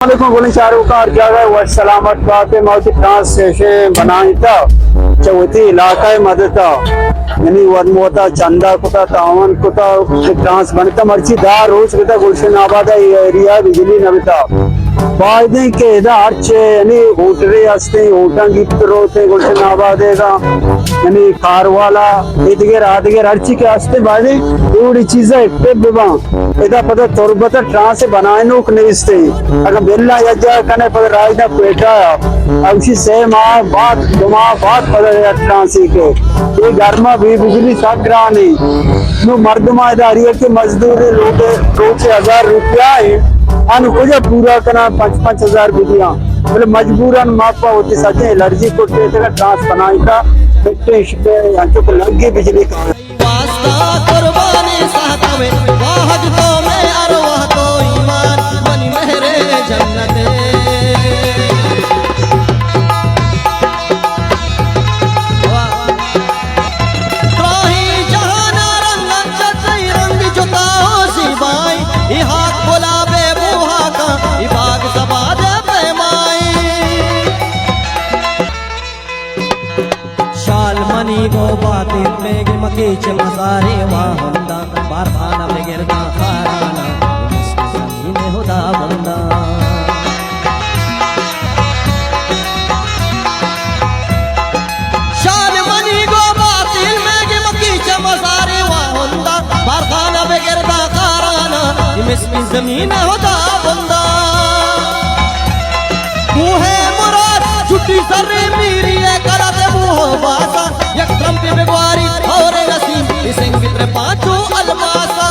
السلام علیکم گلیں چاروکاں، ہر جاگہ وش سلامت بات۔ ما وتی ٹرانس اسٹیشن بنائینتا چہ وتی علاقہ مدتا، یعنی وت موتا چندہ کتا، تعاون کتا، ٹرانس بنتا۔ مرچی دہ روچ بتا گلشن آباد ءِ ایریا بجلی نہ بتا۔ بایدیں کہ ادا ہرچ یعنی ہوٹلے ہستیں، ہوٹاں گیپت روتیں گلشن آباد ءَ، یعنی کاروالا، ادگر آدگر ہرچی کہ ہستیں، بایدیں اے وڑی چیزاں ایکٹیو بباں۔ ادا پدا تربت ءَ ٹرانس بنائینوک نیست۔ اگاں بلا یک جاہ کنے پدا راج دا کوئٹہ ءَ، اوشی سہ ماہ بعد، دو ماہ بعد پدا یک ٹرانس ءَ کہ اے گرما بے بجلی سک گرانی۔ نو مردم ءَ ادا ہر یکے مزدور لوگ روچ ہزار روپیہ ایں، انو کجا پورا کناں، پنچ پنچ ہزار بدیاں۔ بلے مجبوراً ما پہ وتی سجیں الرجی کٹے تک ٹرانس بنائینتا، پٹے شپے انچو کہ لگے بجلی کا۔ واسطہ قربانی ساتھ میں، واہج تو میں ارواح تو ایمان، منی مہر جنت۔ واہ۔ راہی جہان ءَ رنگ انچت، تئی رنگ جتا و زیبائی، اے ہاک گلاب ءِ بوہاکاں، اے باگ زباد ءِ پیمائی۔ شال منی گو باطل میگ مکیچ مزارے واہنداں، بارخانہ بگرداں خاراناں، مشک زمین ہدا بنداں۔ شال منی گو باطل میگ مکیچ مزارے واہنداں، بارخانہ بگرداں خاراناں، مشک زمین ہدا بنداں۔ کوہ مراد چھٹی سر میری ءِ کلات بوہ باسا، یک ترمپے بگواری اور نسیم، سنگ تر پانچو الماسا۔